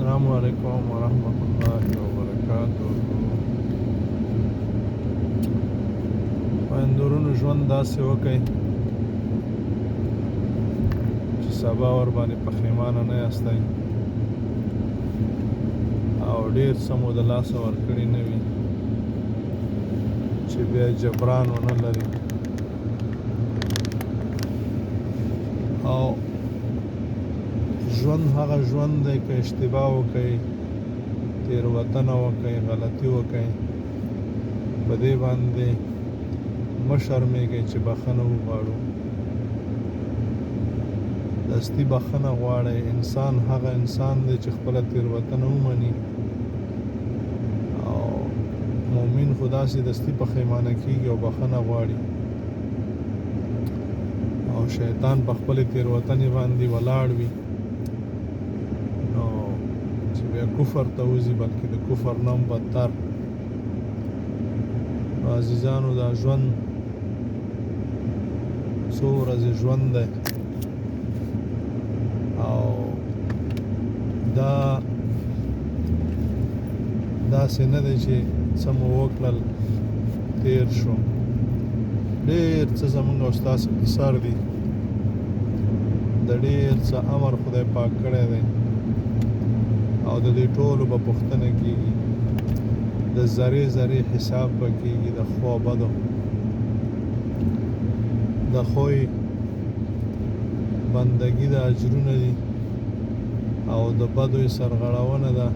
السلام علیکم ورحمت الله وبرکاته. خویندورونو ژوند داسې وکئ چې سبا ور باندې پښیمانه نه یاستئ او ډیر څه مو د لاسه ورکړي نه وي چې بیا جبران ونه لري. او ژوند هغه ژوند دی که اشتباه وکئ، تېروتنه وکئ، غلطي وکئ، په دې باندې مه شرمېږئ چې بخښنه وغواړو. دستي بخښنه غواړئ. انسان هغه انسان دی چې خپله تېروتنه ومني، او مؤمن خو داسې دستي پښیمانه کیږي او بخښنه غواړي، او شیطان په خپلې تېروتنې باندې ولاړ وي، نو چې بیا کفر ته وځي، بلکې د کفر نه هم بدتر. نو عزیزانو، دا ژوند څو ورځې ژوند دی، او دا داسې نه دی چې څه مو وکړل تیر شو. ډېر څه زمونږ او ستاسو په سر دي، د ډېر څه امر خدای پاک کړی دی، او د دې ټولو به پوښتنه کیږي، د ذرې ذرې حساب به کیږي، د ښو او بدو. د ښوی بندګي د اجرونه دي، او د بدو یې سرغړونه ده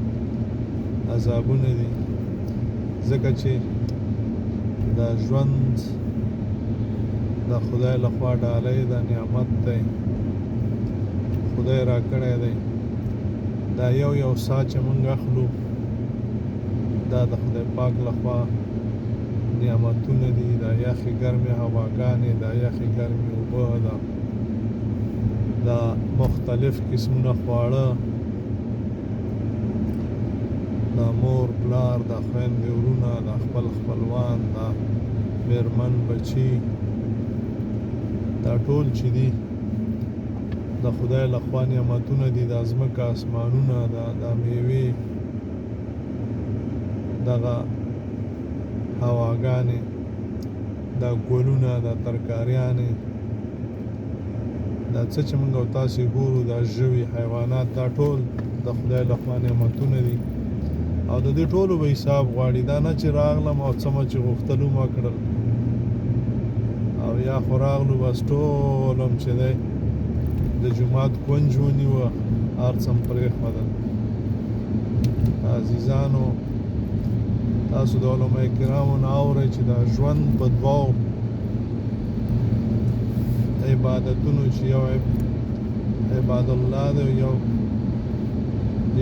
عذابونه دي. ځکه چې دا ژوند د خدای لخوا ډالۍ ده، نعمت دی، خدای راکړی دی. دا یو یو سا چې موږ اخلو، دا د خدای پاک لخوا نعمتونه دي. دا یخې ګرمې هواګانې، دا یخې ګرمې اوبه، دا مختلف قسمونه خواړه، دا مور پلار، دا خویندې ورونه، دا خپل خپلوان، دا میرمن بچي، دا ټول چې دي د خدای لخوا نعمتونه دي. دا ځمکه، اسمانونه، دا میوې، دغه هواګانې، دا ګلونه، دا ترکاریانې، دا څه چې موږ او تاسې ګورو، دا ژوي حیوانات، دا ټول د خدای لخوا نعمتونه دي، او د دې ټولو به حساب غواړي. دا نه چې راغلم او څه مو چې غوښتل ومو کړل، او یا خو راغلو بس ټول هم چې دی د جومات کونج ونیوه، هر څه هم پرېښودل. عزیزانو، تاسو د علماء کرامو نه اورئ چې دا ژوند په دوو عبادتونو، چې یو عباد الله دی،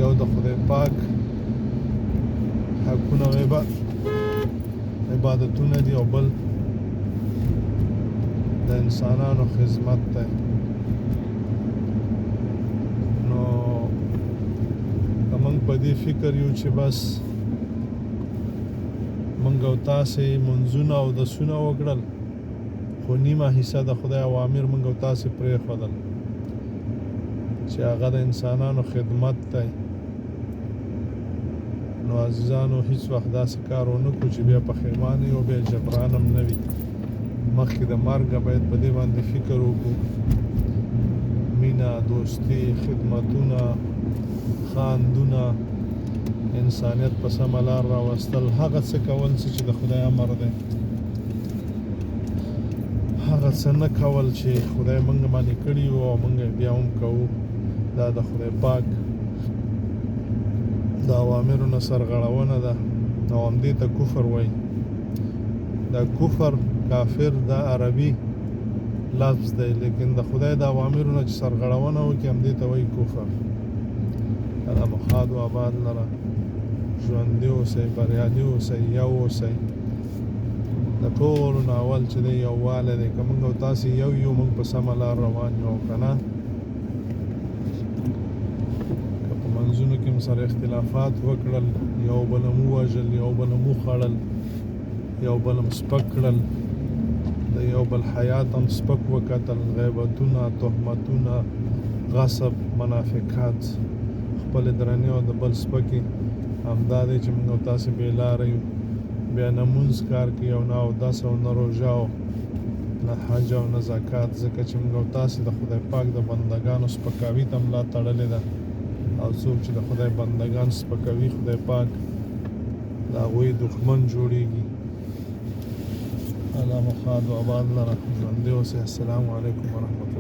یو د خدای پاک حقونه او عبادتونه دي، او بل د انسانانو خدمت دی. نو که موږ په دې فکر یو چې بس موږ او تاسې منځونه او دسونه وکړل، خو نیمه حصه د خدای اوامر موږ او تاسې پرېښودل چې هغه د انسانانو خدمت دی، نو عزیزانو هیڅ وخت داسې کار ونه کړو چې بیا پښیمانه یو، بیا جبران هم نه وي. مخکې د مرګه باید په دې باندې فکر وکړو. مینه، دوستي، خدمتونه، خاندونه، انسانیت په سمه لار راوستل، هغه څه کول څه چې د خدای امر دی، هغه څه نه کول چې خدای موږ باندې کړي وو او موږ یې بیا هم کوو. دا د خدای پاک د اوامرو نه سرغړونه ده، او همدې ته کفر وایي. دا کفر، کافر، دا عربي لفظ دی، لیکن د خدای د اوامرو نه چې سرغړونه وکړي، همدې ته وایي کفر. الله مو ښاد و آباد لره. ژوندي اوسئ، بریالي اوسئ، یو اوسئ. د ټولو نه اول چې دی یووالی دی. که موږ او تاسې یو یو، موږ په سمه لار روان یو، او که نه، که په منځونو کې مو سره اختلافات وکړل، یو بل مو ووژل، یو بل مو وخوړل، یو بل هم سپک کړل، د یو بل حیات هم سپک وکتل، غیبتونه، تهمتونه، غصب، منافقات، خپلې درنې او د بل سپکې، همدا دی چې موږ او تاسې بې لاره یو. بیا نه مونځ کار کوي او نه اودس او نه روژه او نه حج او نه زکات، ځکه چې موږ او تاسې د خدای پاک د بندګانو سپکاوي ته ملا تړلې ده او څوک چې د خدای بندګان سپکوي، خدای پاک د هغوی دښمن جوړیږي. الله مو ښاد او آباد لره. ژوندي اوسئ. السلام علیکم ورحمت الله.